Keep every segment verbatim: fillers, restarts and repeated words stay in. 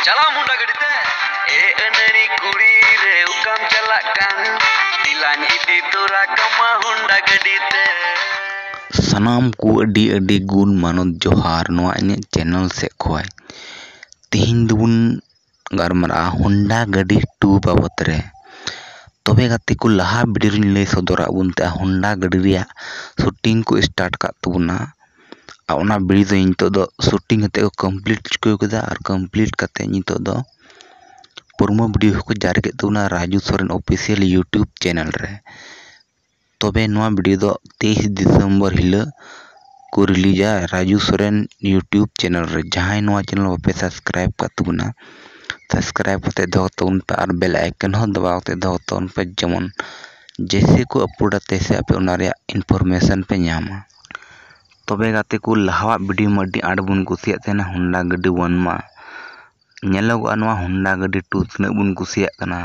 ᱪᱟᱞᱟᱣ ᱦᱩᱱᱰᱟ ᱜᱟᱹᱰᱤ ᱛᱮ᱾ ᱮ ᱟᱹᱱᱟᱹᱲᱤ ᱠᱩᱲᱤ ᱨᱮ, ᱚᱠᱟᱢ ᱪᱟᱞᱟᱜ ᱠᱟᱱ? ᱫᱮᱞᱟᱧ ᱤᱫᱤ ᱛᱚᱨᱟ ᱠᱟᱢᱟ ᱦᱩᱱᱰᱟ ᱜᱟᱹᱰᱤ ᱛᱮ᱾ ᱥᱟᱱᱟᱢ ᱠᱚ ᱟᱹᱰᱤ ᱟᱹᱰᱤ ᱜᱩᱱ ᱢᱟᱱᱚᱛ ᱡᱚᱦᱟᱨ ᱱᱚᱣᱟ ᱤᱧᱟᱹᱜ ᱪᱮᱱᱮᱞ ᱥᱮᱫ ᱠᱷᱚᱱ᱾ ᱛᱮᱦᱮᱧ ᱫᱚᱵᱚᱱ ᱜᱟᱞᱢᱟᱨᱟᱜᱼᱟ ᱦᱩᱱᱰᱟ ᱜᱟᱹᱰᱤ ᱴᱩ ᱵᱟᱵᱚᱛ ᱨᱮ᱾ ᱛᱚᱵᱮ ᱜᱟᱛᱮ ᱠᱚ, ᱞᱟᱦᱟ ᱵᱷᱤᱰᱤᱭᱳ ᱨᱮᱧ ᱞᱟᱹᱭ ᱥᱚᱫᱚᱨᱟᱜ ᱵᱚᱱ ᱛᱟᱦᱮᱸᱫ ᱦᱩᱱᱰᱟ ᱜᱟᱹᱰᱤ ᱨᱮᱭᱟᱜ ᱥᱩᱴᱤᱝ ᱠᱚ ᱥᱴᱟᱨᱴ ᱠᱟᱜ ᱛᱟᱵᱚᱱᱟ᱾ ᱟᱨ ᱚᱱᱟ ᱵᱷᱤᱰᱤᱭᱳ ᱫᱚ ᱱᱤᱛᱚᱜ ᱫᱚ ᱥᱩᱴᱤᱝ ᱠᱟᱛᱮ ᱠᱚ ᱠᱚᱢᱯᱞᱤᱴ ᱪᱩᱠᱟᱹᱣ ᱠᱮᱫᱟ, ᱟᱨ ᱠᱚᱢᱯᱞᱤᱴ ᱠᱟᱛᱮ ᱱᱤᱛᱚᱜ ᱫᱚ ᱯᱨᱳᱢᱳ ᱵᱷᱤᱰᱤᱭᱳ ᱦᱚᱸᱠᱚ ᱡᱟᱹᱨᱤ ᱠᱮᱫ ᱛᱟᱵᱚᱱᱟ Raju Soren official YouTube channel ᱨᱮ᱾ ᱛᱚᱵᱮ ᱱᱚᱣᱟ ᱵᱷᱤᱰᱤᱭᱳ ᱫᱚ ᱛᱮᱭᱤᱥ ᱰᱤᱥᱮᱢᱵᱚᱨ ᱦᱤᱞᱳᱜ ᱠᱚ ᱨᱤᱞᱤᱡᱟ ᱨᱟᱡᱩ ᱥᱚᱨᱮᱱ ᱭᱩᱴᱩᱵᱽ ᱪᱮᱱᱮᱞ ᱨᱮ᱾ ᱡᱟᱦᱟᱸᱭ ᱱᱚᱣᱟ ᱪᱮᱱᱮᱞ ᱵᱟᱯᱮ ᱥᱟᱵᱥᱠᱨᱟᱭᱤᱵ ᱠᱟᱜ ᱛᱟᱵᱚᱱᱟ, ᱥᱟᱵᱥᱠᱨᱟᱭᱤᱵ ᱠᱟᱛᱮ ᱫᱚᱦᱚ ᱛᱟᱵᱚᱱ ᱯᱮ ᱟᱨ ᱵᱮᱞ ᱟᱭᱠᱚᱱ ᱦᱚᱸ ᱫᱟᱵᱟᱣ ᱠᱟᱛᱮ ᱫᱚᱦᱚ ᱛᱟᱵᱚᱱ ᱯᱮ, ᱡᱮᱢᱚᱱ ᱡᱮᱭᱥᱮ ᱠᱚ ᱟᱯᱞᱳᱰᱟ ᱛᱮᱭᱥᱮ ᱟᱯᱮ ᱚᱱᱟ ᱨᱮᱭᱟᱜ ᱤᱱᱯᱷᱚᱨᱢᱮᱥᱚᱱ ᱯᱮ ᱧᱟᱢᱟ᱾ ᱛᱚᱵᱮ ᱜᱟᱛᱮ ᱠᱚ, ᱞᱟᱦᱟᱣᱟᱜ ᱵᱷᱤᱰᱤᱭᱳ ᱢᱟ ᱟᱹᱰᱤ ᱟᱸᱴ ᱵᱚᱱ ᱠᱩᱥᱤᱭᱟᱜ ᱛᱟᱦᱮᱱᱟ ᱦᱩᱱᱰᱟ ᱜᱟᱹᱰᱤ ᱚᱣᱟᱱ ᱢᱟ᱾ ᱧᱮᱞᱚᱜᱚᱜᱼᱟ ᱱᱚᱣᱟ ᱦᱩᱱᱰᱟ ᱜᱟᱹᱰᱤ ᱴᱩ ᱛᱤᱱᱟᱹᱜ ᱵᱚᱱ ᱠᱩᱥᱤᱭᱟᱜ ᱠᱟᱱᱟ᱾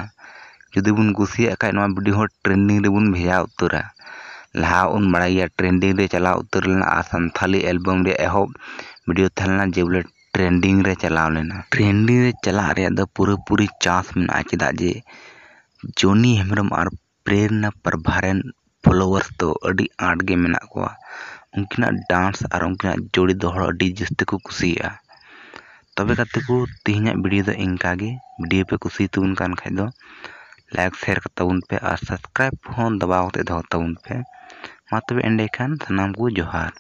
ᱡᱩᱫᱤ ᱵᱚᱱ ᱠᱩᱥᱤᱭᱟᱜ ᱠᱷᱟᱡ ᱱᱚᱣᱟ ᱵᱷᱤᱰᱤᱭᱳ ᱦᱚᱸ ᱴᱨᱮᱱᱰᱤᱝ ᱨᱮᱵᱚᱱ ᱵᱷᱮᱡᱟ ᱩᱛᱟᱹᱨᱟ᱾ ᱞᱟᱦᱟ ᱵᱚᱱ ᱵᱟᱲᱟᱭ ᱜᱮᱭᱟ ᱴᱨᱮᱱᱰᱤᱝ ᱨᱮ ᱪᱟᱞᱟᱣ ᱩᱛᱟᱹᱨ ᱞᱮᱱᱟ ᱟᱨ ᱥᱟᱱᱛᱷᱟᱞᱤ ᱮᱞᱵᱟᱢ ᱨᱮᱭᱟᱜ ᱮᱦᱚᱵ ᱵᱷᱤᱰᱤᱭᱳ ᱛᱟᱦᱮᱸ ᱞᱮᱱᱟ ᱡᱮ ᱵᱚᱞᱮ ᱴᱨᱮᱱᱰᱤᱝ ᱨᱮ ᱪᱟᱞᱟᱣ ᱞᱮᱱᱟ᱾ ᱴᱨᱮᱱᱰᱤᱝ ᱨᱮ ᱪᱟᱞᱟᱜ ᱨᱮᱭᱟᱜ ᱫᱚ ᱯᱩᱨᱟᱹᱯᱩᱨᱤ ᱪᱟᱱᱥ ᱢᱮᱱᱟᱜᱼᱟ, ᱪᱮᱫᱟᱜ ᱡᱮ ᱡᱚᱱᱤ ᱦᱮᱢᱵᱨᱚᱢ ᱟᱨ ᱯᱨᱮᱨᱱᱟ ᱯᱨᱟᱵᱷᱟ ᱨᱮᱱ ᱯᱷᱚᱞᱳᱣᱟᱨᱥ ᱫᱚ ᱟᱹᱰᱤ ᱟᱸᱴ ᱜᱮ ᱢᱮᱱᱟᱜ ᱠᱚᱣᱟ᱾ ᱩᱱᱠᱤᱱᱟᱜ ᱰᱟᱱᱥ ᱟᱨ ᱩᱱᱠᱤᱱᱟᱜ ᱡᱳᱲᱤ ᱫᱚ ᱦᱚᱲ ᱟᱹᱰᱤ ᱡᱟᱹᱥᱛᱤ ᱠᱚ ᱠᱩᱥᱤᱭᱟᱜᱼᱟ᱾ ᱛᱚᱵᱮ ᱜᱟᱛᱮ ᱠᱚ, ᱛᱮᱦᱮᱧᱟᱜ ᱵᱷᱤᱰᱤᱭᱳ ᱫᱚ ᱤᱱᱠᱟ ᱜᱮ᱾ ᱵᱷᱤᱰᱤᱭᱳ ᱯᱮ ᱠᱩᱥᱤ ᱛᱟᱵᱚᱱ ᱠᱟᱱ ᱠᱷᱟᱡ ᱫᱚ ᱞᱟᱭᱤᱠ ᱥᱮᱭᱟᱨ ᱠᱟᱛᱟ ᱵᱚᱱ ᱯᱮ ᱟᱨ ᱥᱟᱵᱥᱠᱨᱟᱭᱤᱵ ᱦᱚᱸ ᱫᱟᱵᱟᱣ ᱠᱟᱛᱮ ᱫᱚᱦᱚ ᱛᱟᱵᱚᱱ ᱯᱮ᱾ ᱢᱟ ᱛᱚᱵᱮ ᱮᱸᱰᱮᱠᱷᱟᱱ ᱥᱟᱱᱟᱢ ᱠᱚ ᱡᱚᱦᱟᱨ᱾